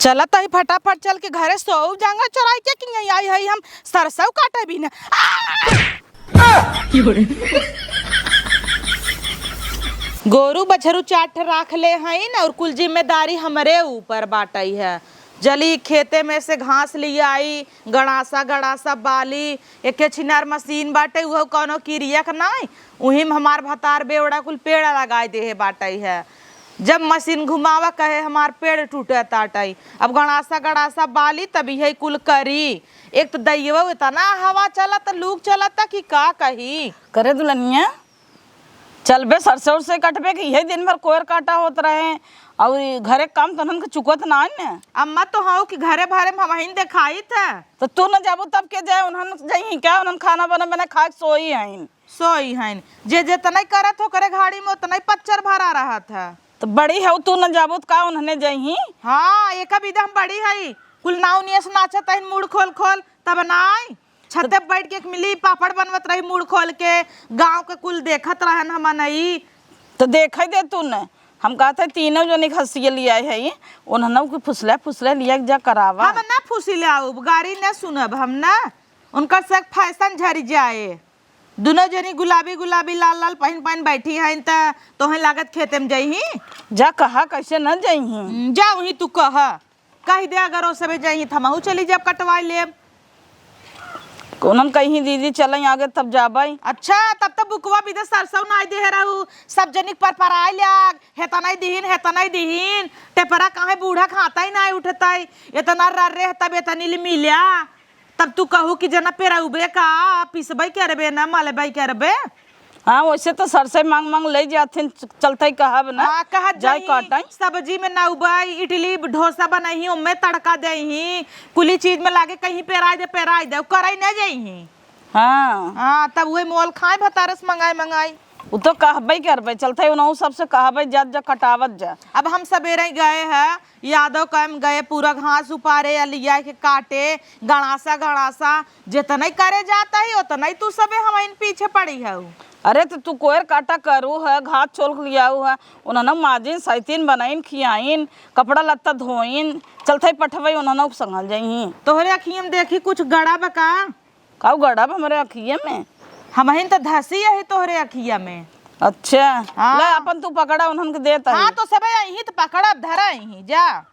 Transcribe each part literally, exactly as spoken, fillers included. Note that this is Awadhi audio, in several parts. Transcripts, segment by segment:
चलत ही फटाफट चल के घरे सोउ जांगा चोराई के कि यहीं आई है हम सरसों काटे भी ना। गोरू बछरू चार ठे राख ले हईन और कुल जिम्मेदारी हमरे ऊपर बाटई है। जली खेते में से घास लियाई, गड़ासा गड़ासा बाली, एके छिनार मशीन बाटे, उहो कौनो किरिया क नाई, उही में हमार भतार बेवड़ा कुल पेड़ लगाई देहे बाटई है। जब मशीन घुमावा कहे हमार पेड़ टूटे ताटई, अब गड़ासा गड़ासा बाली तब इहे कुल करी। एक तो दैयवा इतना हवा चलत, लूक चलत कि का कही। करे दुल्हनिया, चलबे सरसों उरसों कटबे कि यही दिन भर कोयर काटा होत रहे, और ई घरे काम तो उन्हन के चुकत ना है न। अम्मा तो हौ कि घरे भरे में हमहिन देखाइत है। तो तू न जाबू तब के जाए, उन्हन जइहीं क्या? उन्हन खाना बना बना खा के सोई हईन। सोई हईन, जे जेतनई करत हो करे घाड़ी में उतनई पच्चर भरा रहत है। तो बड़ी हौ तू न जाबू त का उन्हने जइहीं? हाँ, एक विधा हम बड़ी हई, कुल नाव नियस नाचत हईन मुड़ खोल खोल, तब नाई। छते बैठ के एक मिली पापड़ बनवत रही मुड़ खोल के, गाँव के कुल देखत रहन हमनई। तो देखे दे तू न, हम कहत है तीनों जनी खसिया लियाए है, उन्हनों के फुसला फुसला लिया के जा करावा। हम ना फुसिलाउब, गारी ना सुनब हम ना, उनकर से फैशन झरि जाए। दुनो जनी गुलाबी गुलाबी लाल लाल पहिन पहिन बैठी हईन त तोहे लागत खेते में जइहीं? जा कहा कैसे न जइहीं। हम्म, जा वहीं तू कहा। कहि दे, अगर ओ सबे जाइहीं, त हमहू चली जाब, कटवाई लेब। उन्हन कहीं, "दीदी, चलई आगे, तब जाबई।" अच्छा, तब त बुकवा बिदे सरसों नाई देहे रहू, सब जनिक पर पराई ल्याग, हेतनई दिहिन, हेतनई दिहिन, टेपरा काहे बूढ़ा खातई नाई उठतई, एतना रर्रे है, तब एतनी ले मिल्या, तब तू कहू कि जना पेरउबे का, पिसबई करबे ना, मलबई करबे। हाँ, वैसे तो सरसों मांग मांग ले जाथिन, च-, चलते कहब ना। हाँ, कहत जाई जाई। काटई। सब्जी में नउबई, इडली, डोसा बनइहीं, ओमे तड़का देइहीं, कुली चीज में लागे कहीं पेराई दे, पेराई दे, करई न जइहीं। हाँ। हाँ, तब उहे मोल खाए भतारस मंगाई मंगाई। उ तो कहबे करबे, चलते उनहु सबसे कहबे, जात जा कटावत जा। अब हम सबेरे गए हैं, यादव कैम गए, पूरा घास उपारे, अलिया के काटे, गड़ासा गड़ासा, जेतनई करे जात ही, ओतनई तू सबे हमइन पीछे पड़ी हऊ। अरे, त तू कोयर काटा करू है, घास छोल के लियाऊ है, उन्हन माजिन, सैतिन, बनाइन, खियाइन, कपड़ा लत्ता धोइन, चलते पठवई, उन्हन संगल जइहीं। तोहरे अखियम देखी कुछ गड़ा बा का? काऊ गड़ा बा हमरे अखिया में? हमहिन त धसी यही तोहरे अखिया में। अच्छा, हाँ। ले अपन तू पकड़ा, उन्हन के देत हाँ, ही। तो सबे यहीं त पकड़ा, धरा यहीं, जा।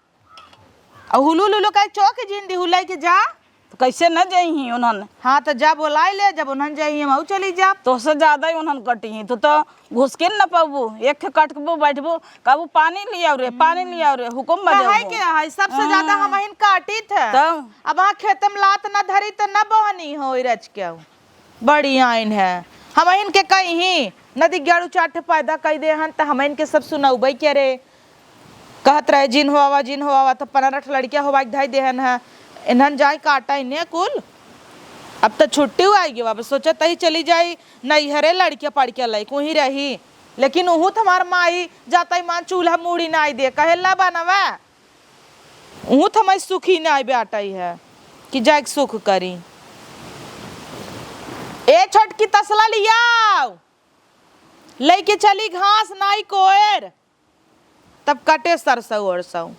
अउ हुलू लुलू कहे चौक जिन दी हुलाई के जा। तो कैसे न जइहीं उन्हन? हाँ, तो जा बोलाई ले, जब उन्हन जइहीं, हम अउ चली जाब। तोहसे ज्यादा ही उन्हन कटिहीं, तू तो घुसकिन न पबू, एक ठे कटकबू, बैठबू, कहबू, "पानी लियाओ रे, पानी लियाओ रे," हुकुम कहे बजाबू। के है, सबसे ज्यादा हाँ। हमहिन काटित है। तब? अब वहाँ खेते में लात न धरी, तो न बहनी हो रच के। बड़ी आइन है। हमहिन के कहीं नदी गेड़ू चार ठे पैदा कई देहन, त हमहिन के सब सुनउबे के रे। कहत रहे, "जिन होआवा, जिन होआवा," त पन्द्रह ठे लड़किया होवा के धई देहन है। इन्हन जाए काटा इन्हें कुल। अब त छुट्टी आई गई, अब सोचत ही चली जाई नैहरे, लड़किया पढ़ के लई कोही रही। लेकिन उहू त हमार माई जाता ही मान चूल्हा मूड़ी नाई दे, कहे, "ला बनवा।" उहू त हमारी सुखी नाई बेटा ही है कि जाए के सुख करी। ए छोटकी तसला लियाओ। लेके चली घास नाई कोयर, तब कटे सरसौ ओरसौ।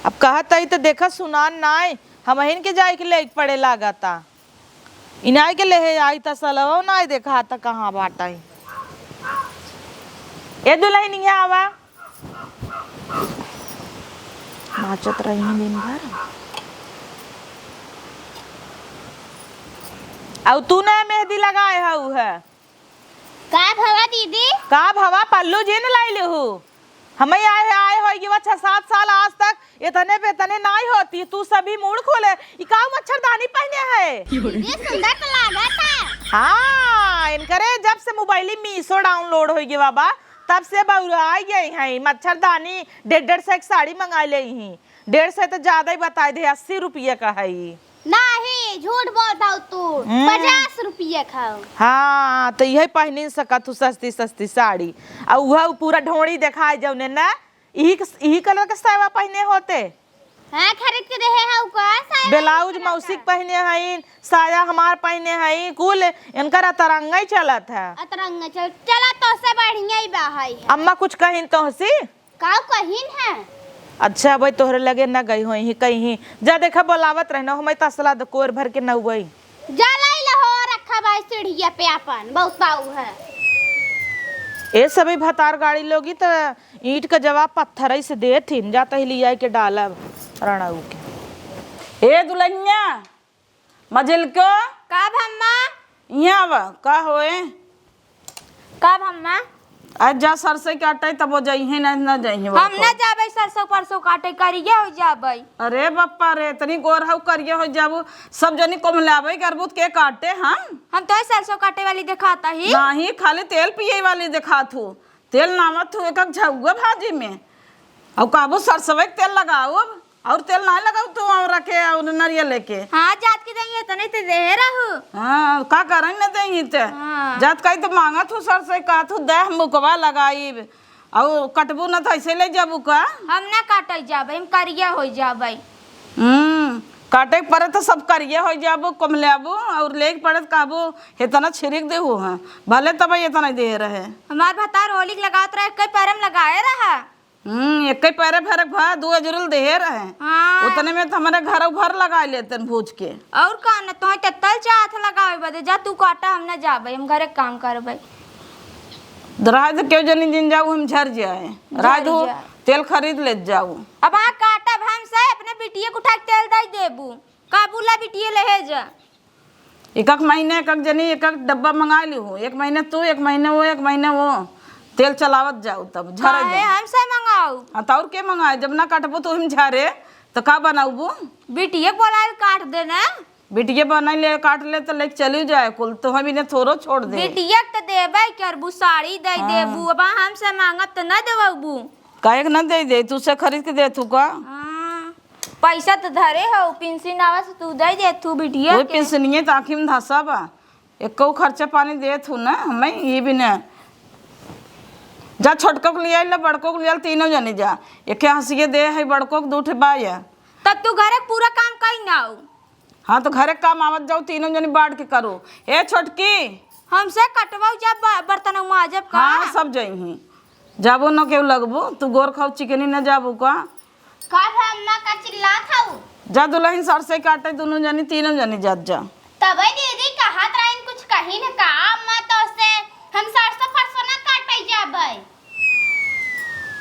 अब कहत हई त देखा सुनान नाई, हमहिन के जाए के लेके पड़े लागता। इनाई के लेहे आई त सलवो नाई देखा त कहाँ बाटई। ए दुल्हनिया आवा। नाचत रही दिन भर। अउ तू नया मेहंदी लगाए हऊ है। का भवा दीदी? का भवा पल्लू जिन लाइलू हू? हमें आए, आए होई गवा छह सात साल आज तक इतने पे इतने नाई होती। तू सभी मूड़ खोले। ई का मच्छरदानी पहने है? ये सुंदर तो लागत है। हाँ, इनकरे जब से मोबाइल मीशो डाउनलोड होई गवा बा, तब से बउराई गई हैं। मच्छरदानी डेढ़ डेढ़ सौ एक साड़ी मंगा ले ही। डेढ़ सौ तो ज्यादा ही बताई दे, अस्सी रुपये का है ई। नाही, झूठ बोलत हऊ तू। हम्म। पचास रुपये खाओ। हाँ, तो यही पहनिन सकत हूँ सस्ती सस्ती साड़ी। आ उहा उ पूरा ढोड़ी देखाए जौने ना, इही क-, इही कलर के साया पहने होते। हाँ, खरीद के देहे हऊ का साया ब्लाउज खरीद के? मौसी के पहने हईन, साया हमार पहने हई, कुल इनकर अतरंगा ही चलत है। अतरंगा चल, चला तोसे बढ़िया ही बा हई है। अम्मा कुछ कहिन तोहसी? काऊ कहिन है? अच्छा, अबे तोहरे लगे न गई होइहीं कहीं। जा देखा, बोलावत रहे न, हमें तसला द कोर भर के नउबई। जा लाई लहो, रखा भाई सीढ़िया पे आपन, बहुत बाऊ है। ए सभी भतार गाड़ी लोगी त ईंट का जवाब पत्थरई से देथिन, जा तही लियाई के डालब रणऊ के। ए दुलहिनिया, मझिलको। का भम्मा? इहाँ आवा, का होए? का भम्मा? आज जा सरसों काटे, तब वो जइहे ना, ना जइहे वो हम ना तो। जाबे सरसों परसों काटे, करिया हो जाबे। अरे बप्पा रे, इतनी गोर हऊ, करिया हो जाबू, सब जनी कोमलाबे करबू त के काटे हम? हम तो सरसों काटे वाली देखाता ही। नाही, खाली तेल पिए वाली देखात हू। तेल नावत हू एक एक झउआ भाजी में। अउ कहबू सरसवे के तेल लगाउब, अउर तेल नाही लगाउब तू औरा के अउर नरियल के। हाँ, जात के देही इतने ते देहे रहू। हाँ, का करई न देही ते। हाँ। जात कही तो मांगत हू सरसों, कहत हू दे हम मुकवा लगाइब। अउ कटबू न त ऐसे ले जाबू का? हम ना काटे जाबे, हम करिया हो जाबे। हम्म, काटे के पड़े त सब करिया हो जाबू, कोमलाबू, अउर लेके पड़े त कहबू, "हेतना छिरिक देहू हैं, भले तब एतना देहे रहे।" हमार भतार होली के लगावत रहे, कई पैरम लगाए रहा। हम्म, एक्के पैरे फेरक भा, दू अजरुल देहे रहे। हाँ। उतने में त हमरे घरउ भर लगाइ लेतेन भूज के। अउर का न, तोहे तेतल चाहत लगावे बदे, जा तू काटा, हम न जाबे, हम घरे काम करबे। रहे दे, केउ जनी जिन जाऊ, हम झर जाए। झर रहे दो, जाए। तेल खरीद लेत जाऊ। अब आ काटब हम से, अपने बिटिया के उठा के तेल दइ देबू। का बोला बिटिया लेहे जा। एक एक महीने एक एक जनी एक एक डब्बा मंगाइ लिहू, एक महीने तू, एक महीने वो, एक महीने वो, तेल चलावत जाऊ, तब झरे काहे जाऊ। हमसे मंगाऊ? हाँ, त अउर के मंगाए? जब ना काटबू तू हम झरे, त का बनाउबू? बिटिया बोलाइल काट देना। बिटिया बनाइ ले, काट ले, त लेके चली जाए कुल, तो हम इन्हें थोड़ो छोड़ दे। बिटिया के त देबे करबू, साड़ी दइ हाँ। देबू, अब हमसे मांगब त न देबू। काहे के न दे दे, तू से खरीद के देत हू का? हाँ, पैसा त धरे हो, पेंशन आवा से तू दइ देत हू बिटिया वही के। पेंशनिये त आँखी में धसा बा, एक्को खर्चा पानी देत हू न, हमें ये भी न। जा छोटको के लियाइ ला, बड़को के लियाइ ला, तीनों जने जा, एक्के हँसिये दे है बड़को के, दू ठे बा या। तब तू घरे के पूरा काम कइ न आऊ। हाँ, त घरे क काम आवत जाऊ, तीनों जनी बाँट के करो। ए छोटकी। हमसे कटवाऊ जब ब-, बर्तन माजब का? हाँ, सब जइहीं। जाबो न केहू लगबो, तू गोर खाऊ चिकनी न जाबो का? का भा अम्मा का चिल्लात हऊ? जा दुलहिन सरसों काटे, दुनों जनी, तीनों जनी जात जा। तबे दीदी कहत रहिन कुछ कही न का अम्मा तोसे, हम सरसों फरसों न काटे जाबे।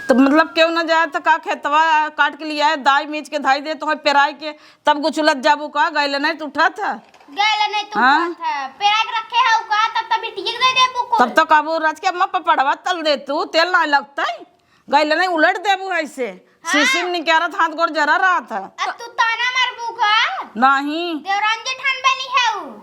त मतलब केहू न जाए त का खेतवा काट के लियाए, दाई मीच के धाई दे, तोहे पेराई के तब गुचुलत जाबू का? गइले नहीं त उठत ह। गइले नहीं त हाँ? उठत ह। पेराई के रखे हऊ का? तब त बिटिया के दे देबू कुल। तब त कहबू, "राज के अम्मा पपड़वा तल दे तू, तेल ना लगतई।" गइले नहीं उलट देबू ऐसे। हाँ। शीशी में निकारत हाथ गोड़ जरा रहत ह। अब तू ताना मारबू का? नहीं। देवरान जेठान बनी हऊ।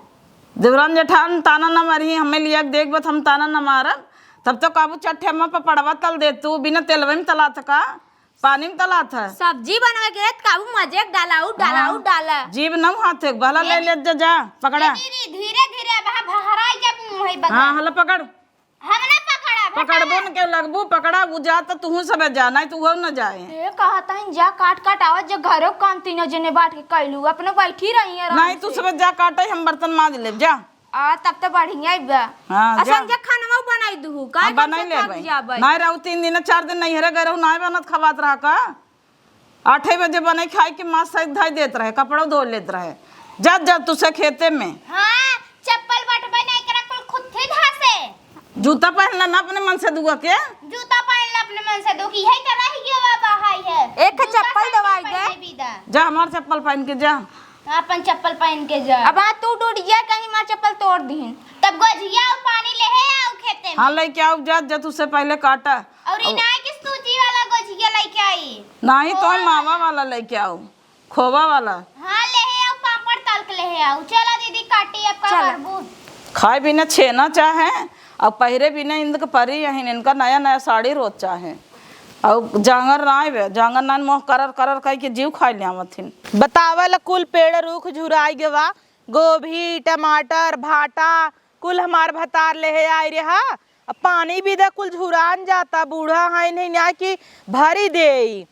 देवरान जेठान ताना न मारी, हमें लिया के देखबत हम ताना न मारब। तब त कहबू, "चट्ठे अम्मा पपड़वा तल दे तू, बिना तेलवे में तलात का?" पानी में तलात ह। सब्जी बनवे के त काबू मजे के डाला, उ डाला, हाँ। उ डाला। जीभ नउ हाथे के भला ले अरे। ले जा, जा, पकड़ा। ए दीदी, धीरे धीरे अब हाँ भहराई जब मुँह बगल। हाँ, हला पकड़। हम ना पकड़ा, पकड़बो न के लगबू, पकड़ा, उ जा त तुहू सब जा, नहीं त उहो न जाए। ए, कहत हईन जा काट काट आवत, जे घरो काम तीनों जने बाँट के कैलू, अपने बैठी रही है आराम नहीं, तू से। सब जा काटे, हम बर्तन माज लेब, जा। आ, तब त बढ़िया ही बा। हाँ, आ, जा। संझा खानवा बनाई दुहु, का हम बनाई लेबै। जाबै? नाय रहू, तीन दिन, चार दिन नैहरे गए रहू, नाय बनत खवात रहा का? आठे बजे बनाई खाई के माँ साइड धाई देत रहे, कपड़ो धो लेत रहे। जा, जा, तुसे खेते में। हाँ, चप्पल बटबै नहीं करा, कुल खुद ही धासे। जूता पहनला ना अपने मन से दुआ के। जूता पहनला अपने मन से दुआ के, यही तो रह गया बाबा, हाय है। एक जूता चप्पल पहन के दवाई दे। पहले भी दा। जा, हमार चप्पल पहन के जा। आपन चप्पल पहन के जा। अब हाँ, तू डूडिया कहीं मार चप्पल तोड़ दीन। तब गोझिया और पानी लेहे आओ खेते में। हाँ, लेके आओ, जा, जा, तुसे पहले काटा। और और इनाय के सूजी वाला गोझिया लेके आई। नहीं, तो खोवा मावा वाला। वाला लेके आओ, खोवा वाला। हाँ, लेहे आओ, पापड़ तल के लेहे आओ। चला दीदी, काटी अब का चला। करबू? खाए बिना छेना चाहे, और पहिरे बिना इनके परी यही, इनका नया नया साड़ी रोज चाहे। अउ जांगर नाय बे, जांगर नान मोह करर करर कहि के जीव खाइ ल्यावत हिन। बतावल कुल पेड़ रूख झुराइ गवा, गोभी, टमाटर, भाटा, कुल हमार भतार लेहे आइ रहा। अब पानी भी दे कुल झुरान जाता, बूढ़ा हइन, हइन कि भरी देई।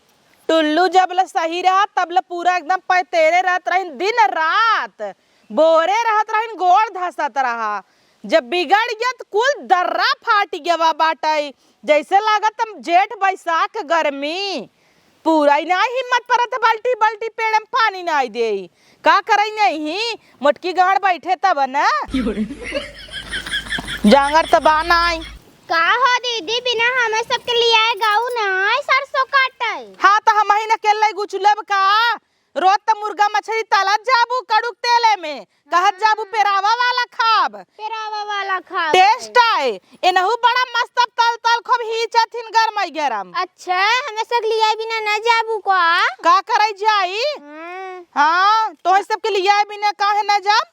टुल्लू जब ले सही रहा, तब ले पूरा एकदम पैतेरे रहत रहिन, दिन रात बोरे रहत रहिन, गोड़ धसत रहा। जब बिगड़ गया त कुल दर्रा फाटि गवा बाटइ, जैसे लागत हम जेठ बैसाख गर्मी। पूरा ही नाहीं हिम्मत परत है, बाल्टी बाल्टी पेड़े में पानी नाहीं देई। का करई नाहीं, मोटकी गाँड़ बैठे तब न। जांगर त बा नाहीं। का हो दीदी, बिना हमें सबके लियाए गऊ नाहीं सरसों काटे? हाँ, त हमहिन अकेले गुचुलब का? रोज त मुर्गा मछरी तलत जाबू कड़ुक तेले में, कहत जाबू पेरावा वाला खाब। पेरावा वाला खाब। Taste आए। एनहू बड़ा मस्त अब तल तल खूब हीचत हिन गरमई गरम। अच्छा, हमें सब लियाए बिना न जाबू का? का करई जाई? हाँ। हाँ, तोहई सबके लियाए बिना काहे न जाब?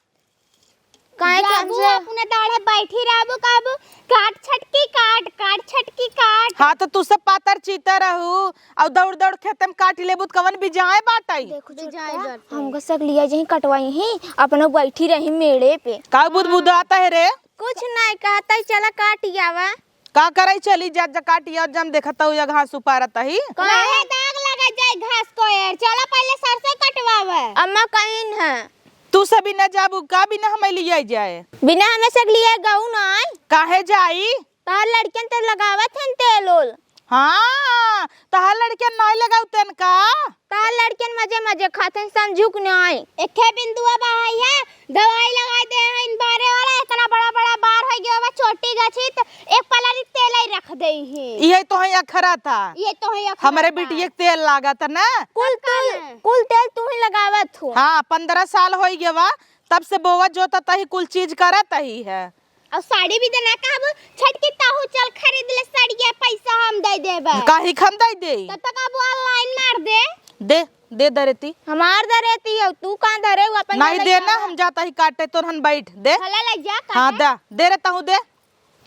काहे कि जाबू हमसे अपने दाढ़े बैठी रहबू, कहबू, "काट छटकी काट, काट छटकी काट।" हाँ, त तू सब पातर चीतर रहू, अउ दौड़ दौड़ खेते में काट लेबू, त कवन बिजाए बाटई? देखो बिजाए छोटका, बाटई। हमका सक लिया जहीं कटवाई ही, अपना बैठी रही मेड़े पे। का बुदबुदात है रे? कुछ नाहीं कहत ही, चला काट आवा। का करई, चली जा, जा काट आवा, जम देखत हऊ या घास उपारत ही। काहे? दाग लगा जाए घास को यार, चला पहले सरसों कटवावे। अम्मा कहीं है। तू सब बिना जाबू का, बिना हमें लियाई जाए? बिना हमें सब लियाए गऊ नाहीं। काहे जाई? तोहार लड़कियन त लगावत हन तेल ओल। हाँ, तोहार लड़कियन नाहीं लगावत हन का? तोहार लड़कियन मजे मजे खात हन, समझू कि नाहीं? एके बिंदुआ बहाई है, दवाई लगाई दे हैं इन बारे वाला, इतना बड़ा बड़ा बार होइ गया बा, चोटी गछी त एक पलारी तेल ही रख देई है। इहे तोहई अखरत है। ये तोहई अखरत हमरे है। बिटिया के तेल लागत है ना। कुल तू, कुल तेल तू ही लगावत हो। हाँ, पन्द्रह साल होइ गया बा, तब से बोवत जोतत ही, कुल चीज करत ही है। अउ साड़ी भी देना कहबू, "छटकी ताहू चल खरीद ले साड़िया, पैसा हम दे देबे।" काहे हम दे दे? तब तक अब online मार दे। दे, दे दरेती। हमार दरेती हो, तू कहाँ धरे हो अपन नाहीं वाला देना, जावा। हम जाता ही काटे, तोरहन बैठ, दे। हला ले जा, हाँ, काटे। दे, दे रे ताहू दे।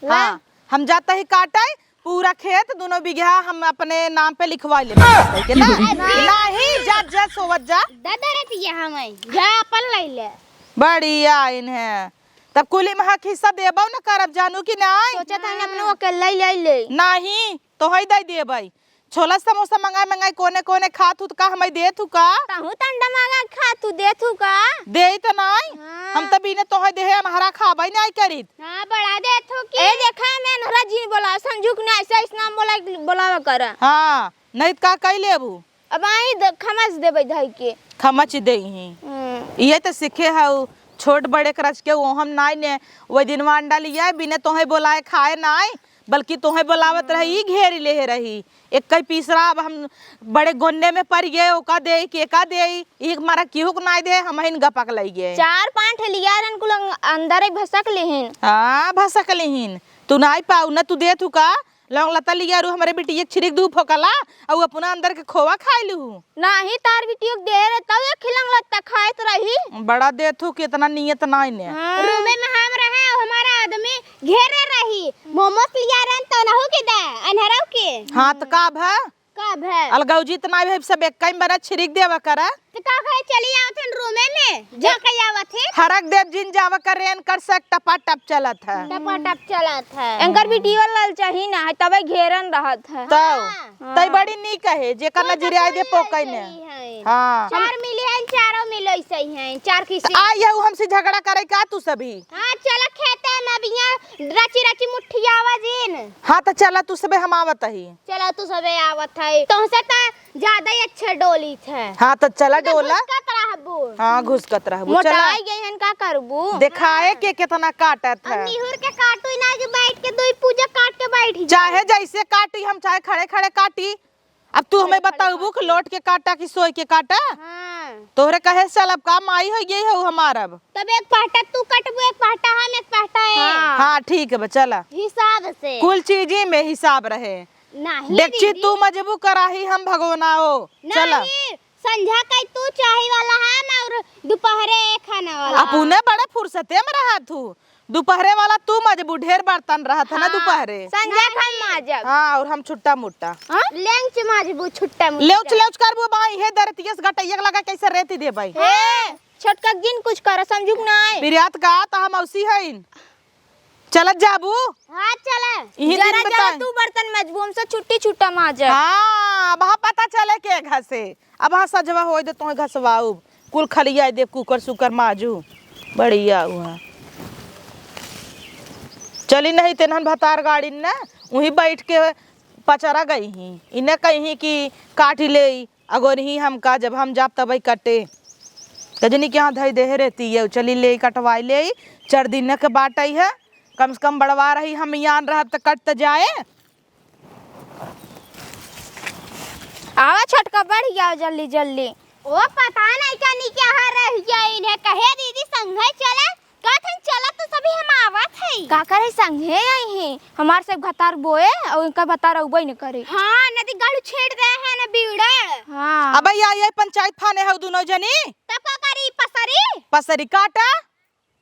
ला। हाँ, हम जाता ही काटे, पूरा खेत दुनो बिगहा हम अपने नाम पे लिखवा ले। ना, ना। नाहीं, जा, जा, सोवत जा। दे दरेती हमें, जा अपन ले ले। बड़ी आइन है। तब कुली में हक हिस्सा देबो न करब, जानू कि नाहीं? सोचत हन अपने अकेले ही ले ले। नाहीं, तोहई दे देबई। छोला समोसा मंगाई मंगाई कोने कोने खात हू त का हमई देत हू का? तहू त अंडा मंगा खात हू, देत हू का? देई त नाहीं। हाँ। हम त बिना तोहई देहे अनहरा खाबई नाहीं करीत। हाँ, बड़ा देत हू कि। ए देखा, हमें अनहरा जिन बोला, संजू के नाहीं, ऐसे इस नाम बोला, बोलावा कर। हाँ, नाहीं त का कई लेबू? अब आई द-, खमच देबै धइ के। खमच देइहीं। हम्म। इहे त सीखे हउ, छोट बड़े के रच के ओहम नाई ने, वही दिनवा अंडा लिया, बिने तोहे बोलाए खाए नाई, बल्कि तोहे बोलावत रही, हम्म। ई घेरी लेहे रही। एक कई पीसरा, अब हम बड़े गोन्ने में परि गए, ओका देई, केका देई, ई मारा केहू के नाई दे, हमहिन गपक लई गए। चार पाँच ठे लिया रहन कुल अंग-, अंदर ही भसक लेहिन। हाँ, भसक लेहिन। तू नाई पाऊ न, तू देत हू का? लौंग लता लिया रू हमरे बिटिया के छिरिक दू फोकला, अउ अपना अंदर के खोवा खाए लू। नाही, तार बिटिया के दे रहे, तब एक खिलौंग लत्ता खाइत रही। बड़ा देत हू, केतना नियत नाई ने। हाँ। रूमे में हम रहे, अउ हमारा आदमी घेरे रही, मोमोस लिया रहन, तनहू के दे, अनहरऊ के। हाँ, त का भ? का भ? अलगौजी त नाई भई, सब एक कई बना छिरिक देवा करा। त का करे, चली आवत हन रूमे में, झाँके आवत हन। हरक देव जिन जावा करे, एनकर से टपाटप चलत है। टपाटप चलत है। एनकर बिटिया लाल चाही ना है, तबे घेरन रहत है। तौ, हाँ। तै बड़ी नीक है, जेकर नजरिया दे पोकई ने। हाँ। चार मिली हैं, चारों मिलो ऐसे ही हैं, चार किसी। आई है, हमसे झगड़ा करे का तू सभी? हाँ, चला खेते में अब यहाँ रची रची मुठियावा जिन। हाँ, त चला तू सबे, हम आवत ही। चला तू सबे आवत है। तोहसे त ज्यादा ही अच्छे डोली थे। हाँ, त चला तू तो डोला। घुसकत रहबू। हाँ, घुसकत रहबू। चला। मोटाई गई हन, का करबू? देखाए हाँ। के केतना काटत अब है। निहुर के काटू ना कि बैठ के दुई पूजा काट के बैठ जा। चाहे जैसे काटी हम, चाहे खड़े खड़े काटी। अब तू हमें खड़े खड़े बताबू कि काटी। लोट के काटा कि सोई के काटा? हाँ। तोहरे कहे से चलब का, माई होइ गई हउ हमार अब। तब एक पहटा तू कटबू, एक पहटा हम, एक पहटा ए। हाँ। हाँ, ठीक है, चला। हिसाब से। कुल चीजी में हिसाब रहे। नाही डेकची दीदी। तू मजबू, कराही हम भगोनाओ। चला। नाही, संझा कई तू चाही वाला हम और दुपहरे खाना वाला। अपने बड़े फुर्सते में रहत हू। दुपहरे वाला तू मजबू, ढेर बर्तन रहत है ना हाँ, दुपहरे। संझा खाई माजब। हाँ, और हम छुट्टा मुट्टा। हाँ? लेंच माजबू, छुट्टा मुट्टा। लेउच, लेउच करबू भाई, हे दरतियस गटैया के लगा कैसे रेती देबै। हे, छोटका जिन कुछ कर, समझू कि नाई? बिरियात का, त हम औसी हईन। चलत जाबू? हाँ, चले। इही दिन जरा में जा त तू बर्तन मजबू, हमसे छुट्टी छुट्टा माजब। हाँ, अब हाँ पता चले के घसे। अब हाँ सजवा होई दे, तोहे घसवाऊ। कुल खलिया दे, कुकर सुकर माजू। बढ़िया हुआ। चली नहीं तेनहन भतार गाड़ी न, वहीं बैठ के पचरा गई ही, इन्हें कही कि काट ले, अगोर ही हमका, जब हम जाब तबई कटे। गजनी के यहाँ धई देहे रहती है, चली ले कटवाई ले, चार दिन के बाटई है, कम से कम बड़वा रही, हम यान रहब त कट त जाए। आवा छोटका, बढ़ जाओ जल्दी जल्दी। ओ पता नहीं कनी क्या है रह गई इन्हें, कहे दीदी संघे चला, कहत हन चला तो सभी हम आवत हई। का करे संघे आई ही, हमार सब भतार बोए और इनका भतार अउबे न करे। हाँ, नदी गढ़ छेड़ दे है न बीड़े। हाँ। अबे या, ये पंचायत फाने हउ दुनो जनी। तब का करी पसरी? पसरी काटा।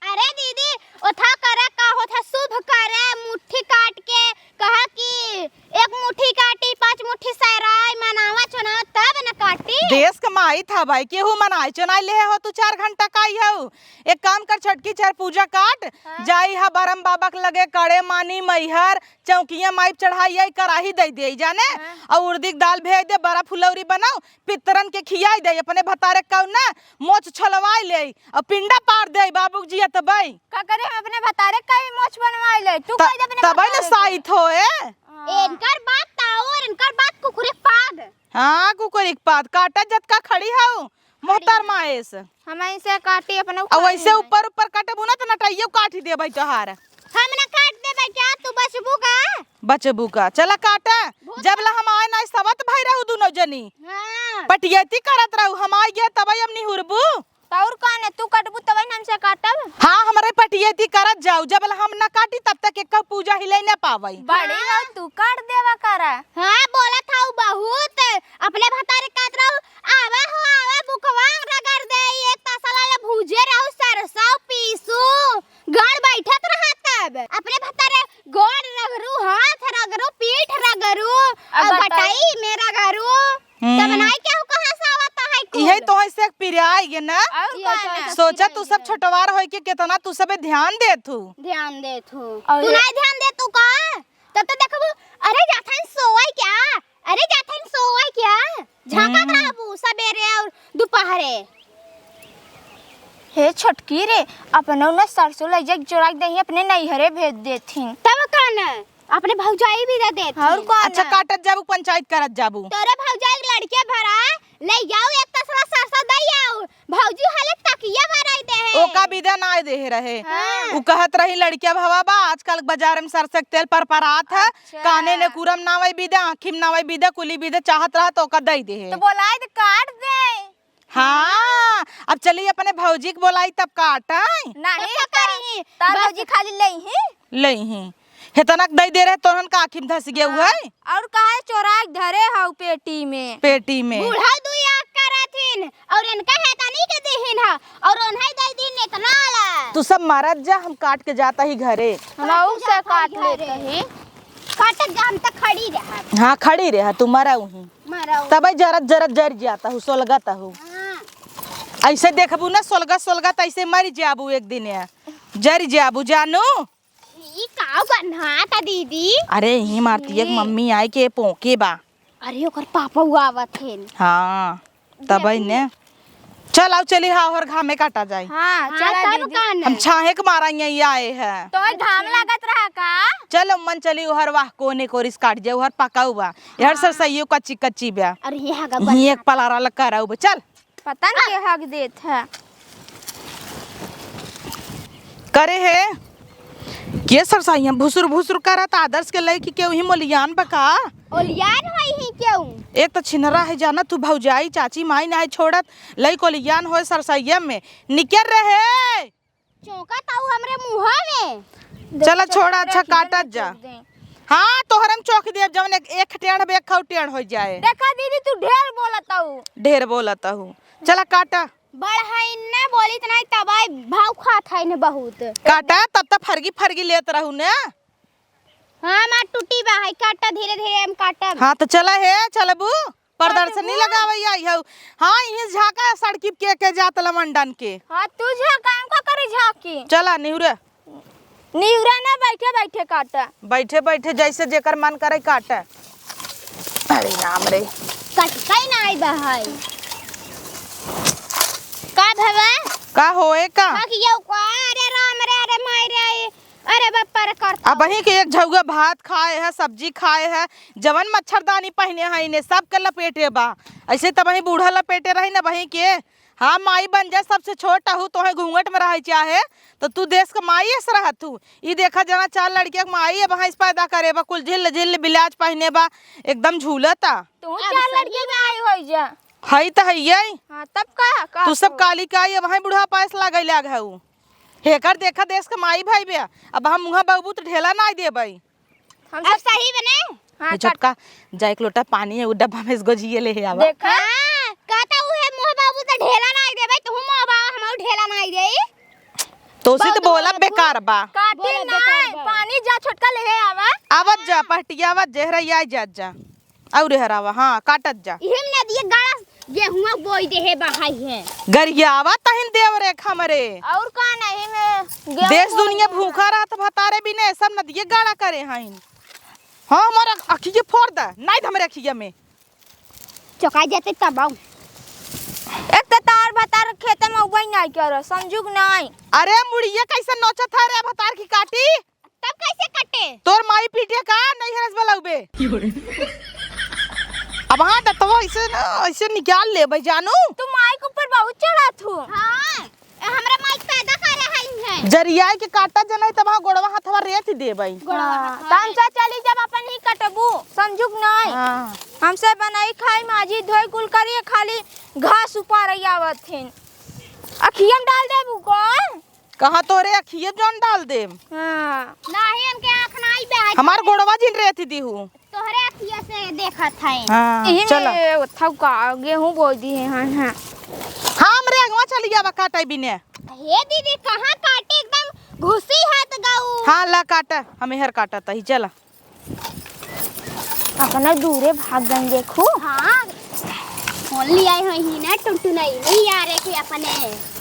अरे दीदी, ओथा करे का होत है, शुभ करे, मुट्ठी काट के कहा कि एक मुट्ठी काटी, पाँच मुट्ठी सराय मनावा चुनाव तब न काटी। देश के माई था भाई, केहू मनाई चुनाई ले हो तू चार घंटा काई हऊ। एक काम कर छोटकी, चार पूजा काट, हाँ। जाई हा बरम बाबा के लगे कड़े मानी मैहर, चौकिया माई चढ़ाई आई, कराही दे दे जाने, हाँ। और उर्दी के दाल भेज दे, बड़ा फुलौरी बनाओ, पितरन के खियाई दे, अपने भतारे कउ ना मोछ छलवाई ले और पिंडा पार दे, बाबू के जिया तबई। का करे हम अपने भतारे का भी मोछ बनवाई ले? तू त-, कह दे अपने तबई न भतारे के। साइत होए। हाँ। इनकर बात ताऊ और इनकर बात कुकुरे के पाद। हाँ, कुकुरे के पाद। काटा जतका खड़ी हऊ, मोहतरमा एस। हम ऐसे काटी अपने अब उखाड़ वैसे लेबै। ऊपर ऊपर काटबू ना त नटैयो काट देबै तोहार। हम ना काट देबै क्या, तू बचबू का? बचबू का, चला काटा। बहुत जब ला हम आए ना सबत भाई रहू दुनो जनी। हाँ। पटियती करत रहू, हम आए गए तबई हम निहुरबू। त और का ने, तू कटबू तबई ना हमसे काटब। हाँ, हमरे पटियती करत जाऊ, जब ला हम ना काटी तब तक एक पूजा हिलै ना पावई। बड़ी हाँ। रहू तू काट देवा करा। हाँ, बोलत हऊ बहुत, अपने भतारे काट रहू, आवा हो आवा, बुकवा रगड़ दे, एक तसला ले भूजे रहू, सरसों पीसू, गड़ बैठत रहा तब। अपने भतारे गोड़ रगड़ू, हाथ रगड़ू, पीठ रगड़ू, अब और बताओ। बटाई में रगड़ू। हम्म। तब नाई केहू कहाँ से आवत है कुल? इहे तो है से पिराई गे ना। और ये का तो ना? है, सोचा पिराई तू सब गे। छोटवार होई के कितना तू सबे ध्यान देत हू। ध्यान देत हू। और तू ये नाई ध्यान देत हू का? तब तो देखबू, अरे जाथन सोवई क्या? अरे जाथन सोवई क्या? झांकत हम्म। रहबू सबेरे और दोपहरे। हे छोटकी रे, अपने उन्हें सरसों ले जाके चोरा के दही अपने नैहरे भेज देथिन। तब का न, अपने भौजाई भी दे देथिन। और का न? अच्छा, काटत जाबू, पंचायत करत जाबू। तोरे भौजाई के लड़के भरा ले जाऊ, एक तसला सरसों दे आऊ। भौजी हले तकिया भराई दे है। ओका बिदा ना दे रहे। हाँ। उ कहत रही लड़किया भवा बा, आजकल बाजार में सरसों के तेल परपरात है। अच्छा। काने ने कुरम ना वही बिदा, आँखी में ना वही बिदा, कुली बिदा चाहत रहा तो ओका दे दे है। तो बोलाए तो काट दे। हाँ, अब चली अपने भौजी के बोलाई तब काटाई। नहीं, तब का करी? तार भौजी खाली लेई ही। लेई ही। हेतनक दई दे रहे तोहन का आँखी में धस गए हाँ। हुए। और काहे चोरा के धरे हऊ पेटी में? पेटी में। बूढ़ा दुई आँख करथिन और इनका हेतनी के दिहिन ह और उन्हें दे दिन इतना ला। तू सब मरत जा, हम काट के जाता ही घरे। हम काट अऊ से जा काट घरे। लेते ही। काटत जा, हम त खड़ी रहा। हाँ, खड़ी रहा, तू मरा उही। मरा उही। तबे जरत जरत जर जाता हूँ, सोलगत हूँ। हाँ। ऐसे देखबू ना सोलगत सोलगत ऐसे मर जाबू एक दिन, जर जाबू जानू। ई का गन्हात दीदी? अरे, यही मारती है, ए। मम्मी आई के पोके बा। अरे, ओकर पापा हुआ आवत हेन। हाँ, तब देखू। ने। चल, आओ, चली, हाँ, और घामे काटा जाए। हाँ, हाँ, चला तब दीदी। का न? हम छाहे के मारा यही आए हैं। तो घाम लागत रहा का? चल, अम्मन चली, ओहर वाह, कोने कोरिस काट जाए, ओहर पकाऊ बा। यार, हाँ। सरसइयो कच्ची कच्ची बा। अरे, ये हा यही एक पलारा लग कराऊ बा, चल। पता न के हक देत है। करे है, के सरसाइया भुसुर भुसुर करत, आदर्श के लइकी के उही मोलियान बा का? ओलियान होई ही केहू? एक त छिनरा है जाना तू, भौजाई, चाची, माई नाहीं छोड़त, लइक ओलियान होए सरसाइया में। निकर रहे। चौंकत हऊ हमरे मुँहा में। चला देखो, छोड़ा, अच्छा, काटत जा। हाँ, तोहरे में चोख देब, जवन एक, एक टेढ़ बे, एक खाऊ टेढ़ हो जाए। देखा दीदी, तू ढेर बोलत हऊ। ढेर बोलत हऊ। चला काटा। बड़ है न बोली त नहीं, तब आई भाव खात है न बहुत। काटा, तब तक फरगी फरगी लेत रहू न। हाँ, मार टूटी बा है, काटा धीरे धीरे हम काटब। हाँ, तो चला हे, चलबू। प्रदर्शनी चलबू। लगावे आई हऊ। हाँ, इही झाका सड़की के, के जात लमंडन के। हाँ, तू झाका, हम का करे झाकी? चला, निहुरा। निहुरा ना, बैठे बैठे काटा। बैठे बैठे जैसे जेकर मन करे काटा। अरे राम रे। कटकाई ना आई बा है। का भवा? का होए का? का किया का? अरे राम रे, अरे माई रे, अरे बाप रे, करता अबहीं के एक झउआ भात खाए है, सब्जी खाए है, जवन मच्छरदानी पहिने है इन्हें सबके लपेटे बा। ऐसे तबहीं बूढ़ा लपेटे रही न अबहीं के। हाँ, माई बन जा, सबसे छोट अहू, तोहे घूंघट में रहे चाहे, तो तू देश के माई ऐसे रहत हू। ई देखा जना चार लड़किया के माई अब भैंस पैदा करे बा, कुल झिल्ल झिल्ल ब्लाउज पहिने बा, एकदम झूलता। तू अब चार सही लड़की में आई होई जा। हई त हइये। हाँ, तब का, का तू सब तो? काली का आई, अब हैं बुढ़ापा ऐसे लागै लाग हऊ। हेकर देखा देश के माई भाई बे, अब हम मुँह बाबू तो ढेला नाई देबै। हम अब सब सही बने? हाँ, ए छोटका, जा एक लोटा पानी है, वो डब्बा में से गोजिए ले आवा। देखा? हाँ, कहता उहे मुँह बाबू तो ढेला नाई देबै, तू मुँह बाबू हम ढेला नाई देई। तो उसी तो बहुत बोला बहुत बेकार बा। काटी बोला ना, बेकार बा। पानी जा छोटका ले आवा। आवत जा, पहटिया आवत, जहरा आई जात जा। और हरावा, हाँ, काटत जा। इहे में नदिया गाड़ा गेहुआ बोई देहे बहाई है। गरियावा तहिन देव रे हमरे। और का नहीं में गेहूं देश बोई दुनिया देहे। भूखा रहत भतारे बिने सब नदिये गाड़ा करे हइन। हाँ, हमार अख-, अखिये फोड़ द, नाई द हमरे अखिया में। चौकाई जाते तब आऊ। एक तो तार भतार खेते में उबई नाई कर, संजुग नाई। अरे मुड़िया कैसे नोचत है रे भतार की काटी? तब कैसे कटे? तोर माई पीटे का नैहर से बलौबे। अब हाँ दतवा ऐसे ना, ऐसे निकाल लेबै जानू। तू माई के ऊपर बहुत चढ़त हूँ। हाँ, हमरा माई पैदा करे हई है। जरियाई के काटा जनाई तब हाँ गोड़वा हथवा रेत देबै। गोड़वा हाँ, हथवा तब हमसे चली जब अपन ही कटबू, संजुग नाई। हाँ। हमसे बनाई खाई माजी धोई कुल करिए खाली घास उपार आवत हिन। अखियम डाल देबू कौन? कहाँ तोहरे अखिए जौन डाल देम। हाँ। नाही, हमके आँख नाही बे। हमार गोड़वा जिन रेत दिहू। तोहरे अखिए से देखत है। हाँ, यही चला। में थौका गेहूं बोई दिहे हैं, हाँ। हाँ, हमरे अगवा चली जावा काटे बिने। हे दीदी, कहाँ काटे, एकदम घुसी हाथ गऊ। हाँ, ला काटा, हम एहर काटा तही, चला। अपना दूरे भाग गई देखू। हाँ, फोन लियाई होई ही ना टुनटुनई, नहीं यार, के अपने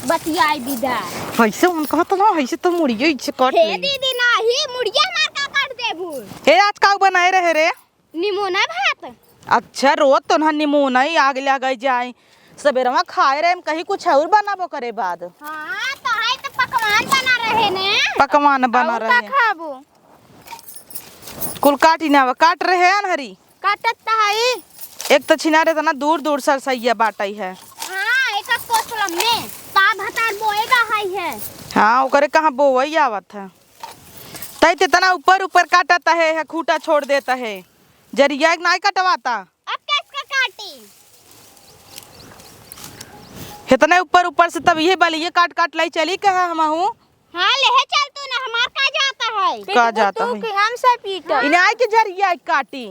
बतियाई विदा। ऐसे उन कहत ना, ऐसे तो मुड़िया इच्छे काट हे ले। दीदी, नाही, मुड़िया हमार का काट देबू? हे, आज का बनाए रहे रे? निमोना भात। अच्छा, रोज तो ना निमोना ही आग लगे जाए। सबेरवा खाए रहे, हम कहीं कुछ और बनाबो करे बाद। हाँ, तो है तो पकवान बना रहे ने। पकवान बना और का रहे। खाबू? कुल काटी ना, काट रहे अनहरी। काटत त हई। एक त छिनार एतना दूर दूर सरसैया बाटै है। हाँ, एक कोसलम में ता भतार बोए बा हई है। हाँ, ओकरे कहाँ बोवई आवत है। तै तेतना ऊपर ऊपर काटत है, है खूटा छोड़ देत है। जरिया के नाई कटवाता। अब कैसे काटी? इतने ऊपर ऊपर से तब ये बलिए काट काट लाई चली कहा हमहू। हाँ, लेहे चल तू ना, हमार का जाता है? का पीटबू जाता तू है? कि हमसे पीट? हाँ। इन्हें आई के जरिया काटी।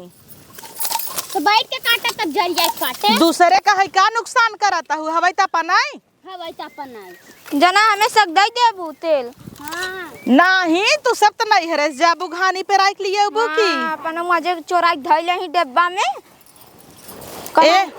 तो बैठ के काटा तब जरिया काटे। दूसरे का है का नुकसान करता हूँ, हवाई त अपन आई। हवाई त अपन आई। जना हमें सक दई देबू तेल। हाँ। नाही, तू सब त नहीं हरे, जाबू घानी पे राख लिए अबू की। हाँ, अपन मजे चोराई धइले ही डब्बा में। ए,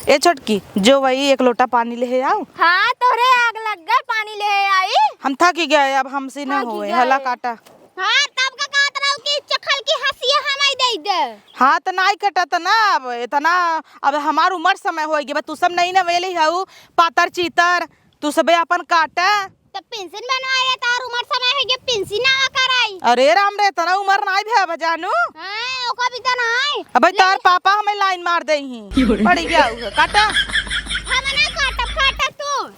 ए छोटकी, जो वही एक लोटा पानी लेहे आउ। हाँ, तोहरे आग लग गए, पानी लेहे आई। हम थकी गए, अब हमसे न होए, हला काटा। हाँ, तब का कहत रहू कि चखल की हंसिया हमाई दे दे। हाँ, त नाई कटत ना, अब इतना, अब हमार उमर समय होई गए, तू सब नहीं ना वेली हऊ, पातर चीतर, तू सबे अपन काटा। त पेंशन बनवाए, तार उमर समय है, ये पेंशन ना कराई। अरे राम रे, इतना उमर नाई भे अब जानू। हाँ, ओका भी तो नाई। अबे तार पापा हमें लाइन मार दे ही। पड़ गया हुआ, काटा। हम ना काटब, काटा तू।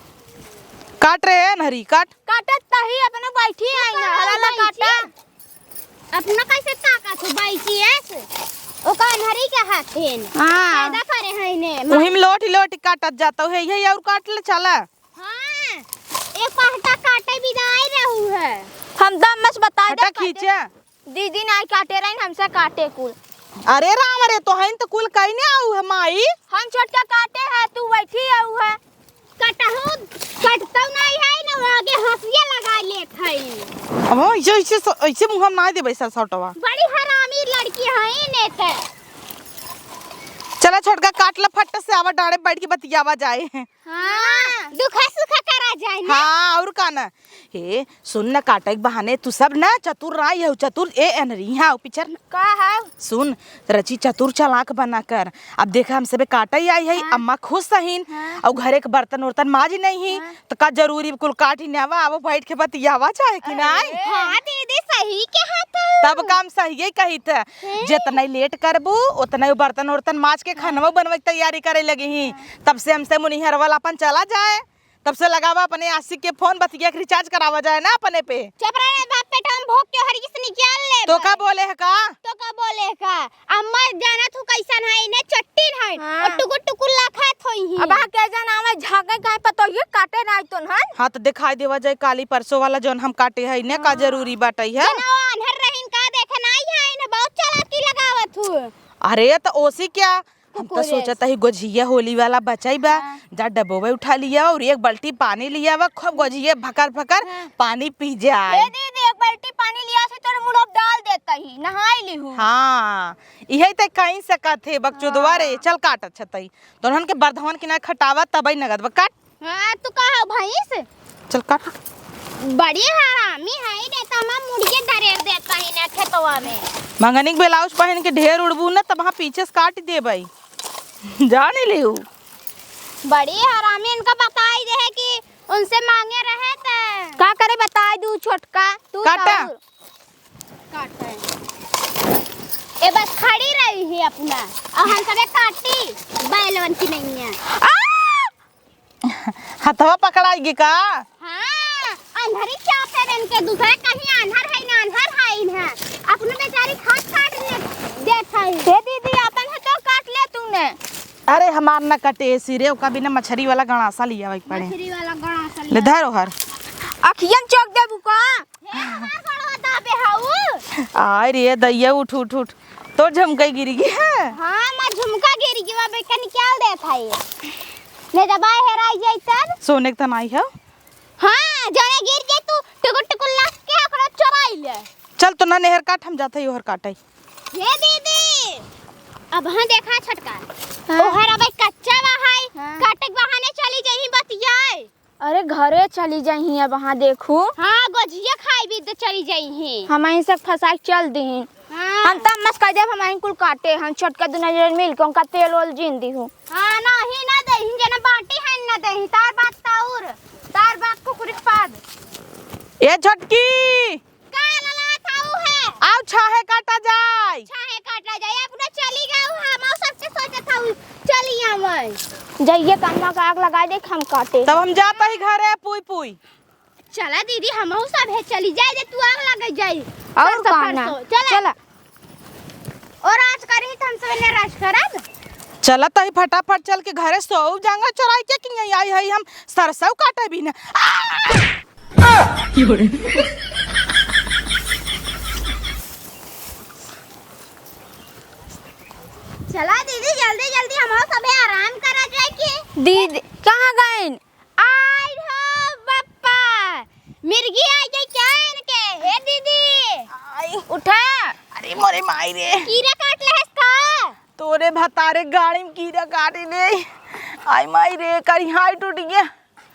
काट रहे हैं नहरी, काट। काटत तही अपने बैठी आई ना, हला ना काटा। अपना कैसे ताकत हो बैठी है? ओका अनहरी के हाथ है। हाँ। पैदा करे है ने। वही में लोट लोट काटत जाता है, यही और काट ले चला। हाँ, एक पहटा काटे भी ना आए रहू है। हम दम मस बताए दे हटा काटे। खींचे। दीदी नाई काटे रही, हमसे काटे कुल। अरे राम रे, तोहन त कुल कहीं आऊ है माई। हम छोटका काटे है, तू बैठी आऊ है। कटहू, कटतौ नहीं है ना, वो आगे हंसिया लगा लेत है। अब ऐसे, ऐसे स-, ऐसे मुँह हम ना देबै सर सौटवा। बड़ी हरामी लड़की है ने ते। चला छोटका काट ला फट से, आवा डाड़े बैठ के बतियावा जाए। हाँ। दुखा सुखा करा जाए ना। हाँ, और का ना। हे, सुन न, काटे के बहाने तू सब ना चतुर नाई हउ, चतुर ए अनरी, हाँ, पिचर न। का है? सुन, रची चतुर चालाक बना कर। अब देखा, हम सबे काटे आई है, हाँ। अम्मा खुश हइन, हाँ। और घरे के बर्तन उर्तन माजी नहीं ही, हाँ। तो का जरूरी कुल काटी ने आवा, आवो बैठ के बतियावा चाहे कि अरे। नहीं? हाँ दीदी, सही कहा तू। तब काम सही ही कही थे। हैं? जितना लेट करबू, उतना ही बर्तन उर्तन माज के हाँ। खानवा बनवे के तैयारी करे लगी ही। हाँ। तब से हमसे मुनिहर वाला अपन चला जाए। तब से लगावा अपने आशिक के फोन, बतिया के रिचार्ज करावा जाए ना अपने पे। चुप रहे बाप, पेट में भोंक के हर किस निकाल ले तो बा। का बोले है का? तो का बोले है का? अम्मा जाना तू कैसन है, इन्हें चट्टीन है। हाँ। और टुकुर टुकुर लाखात होई ही। अब आ के जाना हमें झागे काहे पतो ये काटे ना तो हन। हाँ तो दिखाई देवा जाए काली परसों वाला जौन हम काटे है, इन्हें का हाँ। जरूरी बाटे है। जना वो आन्हर रहीन का देखे ना आई है, इन्हें बहुत चालाकी लगावत हूँ। अरे तो ओसी क्या? हम तो कुकुर सोचत जैसे। ही गोझिया होली वाला बचाई बा, हाँ। जा डब्बो में उठा लिया और एक बाल्टी पानी लिया बा, खूब गोझिया भकर भकर हाँ। पानी पी जाए। ए दीदी, एक बाल्टी पानी लिया से तोर मुंह डाल देता ही, नहाई ली हूँ। हाँ, इहे ते कहीं सकत है, बकचोदवा रे, हाँ। चल काट अच्छा तई। दोनों के बरधवन की ना खटावा तबई नगद बा, काट। हाँ, तू का हो भैंस? चल काट। बड़ी हरामी है रे, तमा मुड़िए दरेर देता ही ना खेतवा में। मंगनी के ब्लाउज पहन के ढेर उड़बू ना, तब हाँ पीछे से काट देबई। जाने ले उ। बड़ी हरामी, इनका बताई दे है कि उनसे मांगे रहे त का करे बताई दू छोटका, तू काटा। तो काटा। ए बस खड़ी रही है अपना, और हम सबे काटी बैलवन की नहीं है। आ! हथवा पकड़ाई गी का? हाँ, अंधरी चापे रन के दूसरे कहीं आन्हर है ना, आन्हर है इन्हें। अपने बेचारी खाट काट ले देत है। हे दीदी, अपन है तो काट ले तूने। अरे हमार न कटे सिरे, ओका बिना मछरी वाला गणासा लिया भाई पड़े। मछरी वाला गणासा ले लिया। धर ओहर। अखियन चौक देबू का? हे हमार गणवा दाबे हाउ। आय रे दैया, उठ, उठ, उठ। तोर झुमका गिर गई है। हाँ, मैं झुमका गिर गई, मैं बेटा निकाल देत है। ले जब आए हेराई जाई तब। सोने के तनाई है। हाँ, जने गिर के तू टुकुर टुकुर लाग के ओकरा चोराई ले। चल तो ना नेहर काट, हम जात हई ओहर काटे। ये दीदी, अब हाँ देखा छोटका। हाँ। ओहर अब कच्चा बा है, हाँ। काटे के बहाने चली जाई बतियाए। अरे घरे चली जाई अब हाँ देखू। हाँ, गोझिया खाई भी तो चली जाई। हम ऐसे फंसा के चल दी। हाँ। हम तब मस कह देब, हम आइन कुल काटे, हम छोटका दुनो जन मिल के उनका तेल ओल जीन दी हूँ। हाँ, नहीं ना देही, जना बाटी है ना देही, तार बात ताउर, तार बात कुकुर के पाद। ए छोटकी! का लला थाऊ है? आओ छाहे काटा जाए। छाहे काटा जाए, अपना चली गऊ हम, आओ सबके सोचे थाऊ, चली आवे। जाइए कम्मा का आग लगा दे, हम काटे। तब हम जाता ही घरे पुई पुई। चला दीदी, हमहू सब है, चली जाए जे तू आग लगे जाई। और सरसों कहाँ ना? फरसों, चला। चला। और आज करी त हम सब ने राज करब। चला तही फटाफट चल के घरे सो जांगा चोराई के कि यहीं आई है हम सरसों काटे भी ना। आ! चला दीदी, जल्दी जल्दी हमहू सबे आराम करा जाए के। दीदी, कहाँ गइन? आई हो बप्पा, मिर्गी आ गई क्या इनके? हे दीदी, आई। उठा। अरे मोरे माई रे। कीड़ा काट ले हस का? तोरे भतारे गाड़ी में कीड़ा काट ले। आई माई रे, करी हाई टूट गया।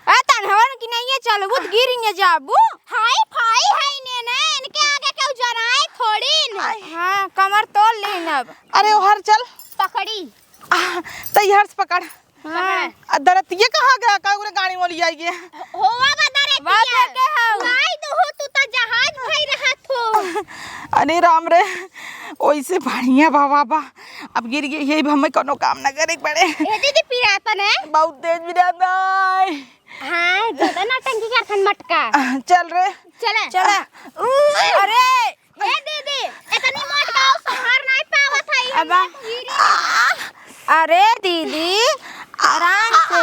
ए तनहवन की नहीं है, चलबू त गिर ने जाबू। हाई फाई है इन्हें ना, इनके आगे केहू जनाए थोड़ी न। आई। हाँ, कमर तोड़ लेन अब। अरे ओहर चल। पकड़ी। आ, तैयार से पकड़। हाँ। आ, दरतिया कहाँ गया? का उरे गाड़ी मोली आई गे? होवा बा दरतिया। बात है के हऊ? माई दो हो, तू तो जहाज भई रहत हो। अरे राम रे, ओइसे बढ़िया बाबा बा। अब गिर गई, यही हमें कोनो काम ना करे के पड़े। ए दीदी, पिरात है? बहुत तेज पिरात है। हाँ, ज्यादा नौटंकी करथन मटका। चल रे। चला। चला। अरे। ए दीदी, इतनी मोट गाँव संभार नहीं पावत है, अब हम गिरी। अरे दीदी, आराम से।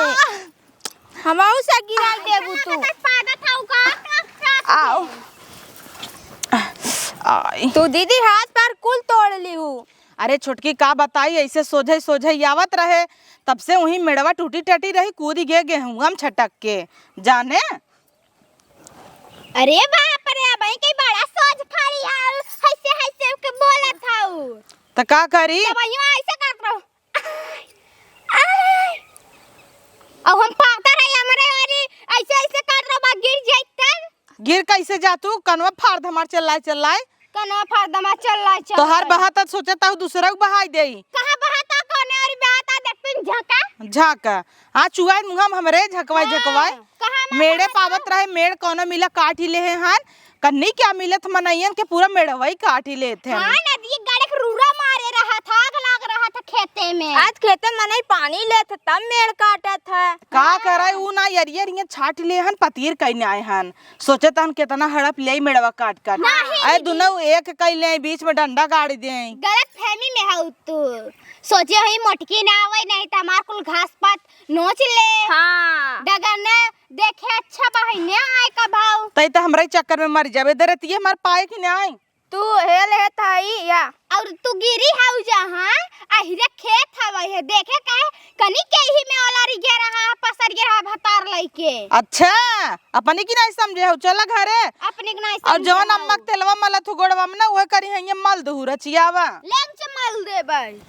हमहू से गिराई देबू तू। पादत हऊ का, का, का? आओ। आई। तू दीदी हाथ पैर कुल तोड़ ली हूँ। अरे छोटकी का बताई, ऐसे सोझे सोझे आवत रहे, तब से वहीं मेड़वा टूटी टटी रही, कूदी गे गेहुआ में छटक के, जाने। अरे बाप रे, अब के बड़ा सोझ खड़ी आल, हंसे हंसे के बोलत हऊ। त का करी? तब यो ऐसे करत रहो। आय, आय। अब हम पाता रही, हमरे जा तू, कनवा फाड़ दे हमार चिल्लाए चिल्लाए। कनवा फाड़ दे हमार चिल्लाए चिल्लाए। तोहार बहाता सोचे ताहू दूसरा के बहाई देई। कहाँ बहाता, कौने ओरी बहाता, देख तू झाँका। झाँका। हाँ, चुआइन मुँहा में हमरे झकवाई हाँ, झकवाई। कहाँ हमार मेड़े बहाता? पावत रहे, मेड़ कौनो मिला काट ही लेहे हन। कन्नी क्या मिलत मनइयन के पूरा मेड़वई काट ही लेत हन। हाँ, नदी गाड़े के रूरा मारे रहा था, आग लाग रहा था खेते में। आज खेते में मनई पानी लेत ह, तब मेड़ काटत ह। का हाँ। करे, ऊ ना यरियर हियाँ छाट ले हन, पतीर कइने आए हन। सोचे तहन केतना हड़प लेई मेड़वा काट काट। नहीं अरे दीदी। दुनो एक कइ लेई, बीच में डंडा गाड़ देई। गलत फहमी में हऊ तू। सोचे हई मोटकी ना आवै, नहीं त हमार कुल घास पात नोच ले। हाँ। डगर ने देखे अच्छा बहिने आए का भाव। तई त हमरा ही चक्कर में मर जाबे, दरतिये हमार पाए कि नाई। तू हेल हे ताई या। और तू गिरी हऊ जहाँ, अहिरे खेत हवै है, देखे काहे कनी के ही में ओलारी गे रहा, पसर गे रहा भतार लइके। अच्छा, अपनी की नहीं समझे हो, चला घरे। अपनी की नहीं और समझे जवन हो। अम्मा के तेलवा मलत हो गोड़वा में ना, उहे करी है ये मल दहू रचियावा। लेंग च मल दे भाई।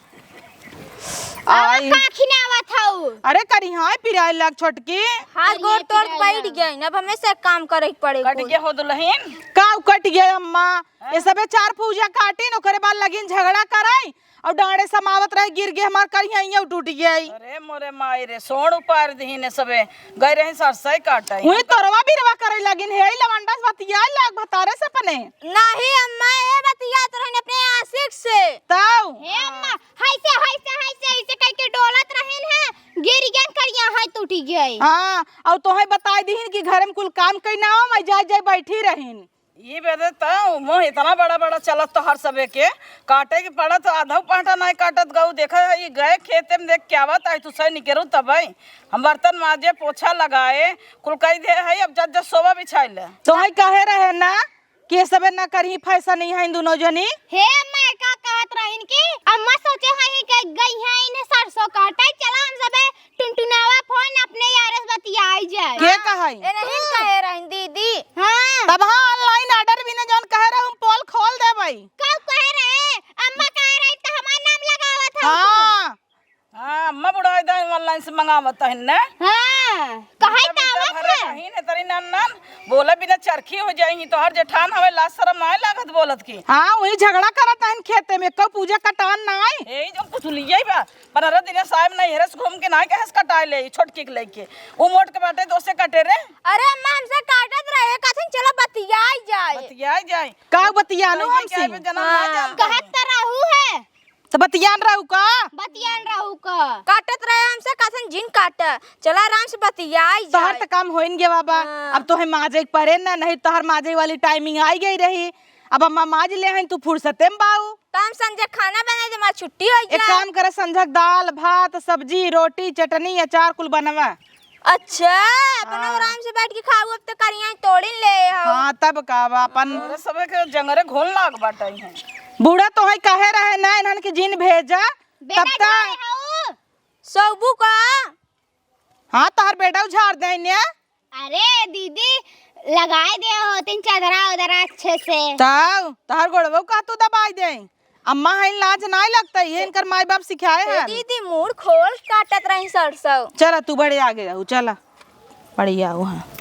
आई। आवा का खिनावत हऊ? अरे करी हाँ पिराए लाग छोटकी। हाथ करिए गोड़ तोड़ के पिराए बैठ लाग। गई, अब हमें से काम करे के पड़े कट कुल। गया हो दुल्हन। का कट गया अम्मा? ये सबे चार पूजा काटिन, ओकरे बाद लगिन झगड़ा कराई, और डांडे समावत रहे, गिर गए हमार करिया, इयां टूट गई। अरे मोरे माई रे, सोंड़ उपार दिहिन सबे, गए रहे सरसई काटे। वही तोरवा बिरवा करे लगिन, हे लवंडा से बतियाए लाग भतारे से अपने। नहीं अम्मा, ये बतियात रहन अपने आशिक से। तऊ? हे अम्मा, हाय से, हाय से, हाय से, ऐसे कह के डोलत रहन है, गिर गन करिया, हाय टूट गई। हाँ, और तोहे बताई दिहिन कि घर में कुल काम कई ना हो, मैं जाए जाए बैठी रहिन। ई बेदे त मोह इतना बड़ा बड़ा चलत तोहर सबे के, काटे के पड़त, आधो पाटा नाय काटत गऊ। देखे है, ई गए खेते में देख के आवत, आई तू सही निकेरू तबई। हम बर्तन माजे, पोछा लगाए, कुल कई दे है, अब जज जज सोवा बिछाई ले। तोहई कहे रहे ना कि ये सबे ना करही, फैशन ही है इन दुनो जनी। हे अम्मा, का कहत रहिन कि अम्मा सोचे है कि गई है इन्हें सरसों काटे, चला हम सबे टुनटुनावा फोन अपने यार से बतियाई जाए। के कहई? ए, नहीं तू। कहे रहन दीदी। हाँ। तब हाँ, online order भी ना जौन कहे रहे, हम पोल खोल देबई। कब कहे रहे? अम्मा कहे रही त हमार नाम लगावत हऊ तू। हाँ। हाँ, अम्मा बुढ़ाई दा online से मंगावत हन ने। हाँ, कहे त आवत है। कहीं ने तरी नन नन बोले बिना चरखी हो जाई, तोहर जेठान हवे, लाज शरम नाय लागत बोलत की। हाँ, वही झगड़ा करत हन खेते में, कब पूजा कटान नाय। ए, जो कुछ लिया ही बा। पन्द्रह दिन साहेब नैहरे से घूम के नाय कहे से कटाए ले, ई छोटकी के लइके। उ मोट के बाटे, तो से कटे रे। अरे अम्मा, हमसे काटत रहे, कहथिन, "चलो बतियाई जाए।" बतियाई जाए। का बतियानो तो ये हमसे? क्या बे, जनम ना हाँ। जानते कहत हैं। त रहू है। तो बतियान रहू का? बतियान रहू का? काटत रहे हमसे, कहथिन, "जिन काट, चला आराम से बतियाई तोहर जाए।" त काम होइन गे बाबा। हाँ। अब तोहे माजे के परे ना, नहीं तोहर माजे वाली timing आई गई रही। अब अम्मा माज ले हैं, तू फुर्सते में बाऊ। त हम संझा खाना बनाई दे, हमार छुट्टी हो एक जाए। काम करे, संझा के दाल, भात, सब्जी, रोटी, चटनी, अचार कुल बनवा। अच्छा, अपन हाँ। आराम से बैठ के खाऊ, अब तो करिया तोड़िन ले हो। हाँ, तब का बा अपन। अरे सबे के जंगरे घोल लाग बाटे हैं। बूढ़ा तोहई कहे रहे ना इन्हन के जिन भेजा, बेटा तब जा ता रहे हो। सौबू का? हाँ, तोहर बेटा उझार दे ने। अरे दीदी, लगाए दे होतिन चदरा उदरा अच्छे से। ताऊ, तोहर गोड़वो का तू दबाई दे। अम्मा हईन, लाज नाय लगता, ये इनकर माई बाप सिखाए ए हैं। दीदी, मूड़ खोल काटत रही सरसों। चला, तू बड़े आगे रहू, चला। बड़े आऊ, हाँ।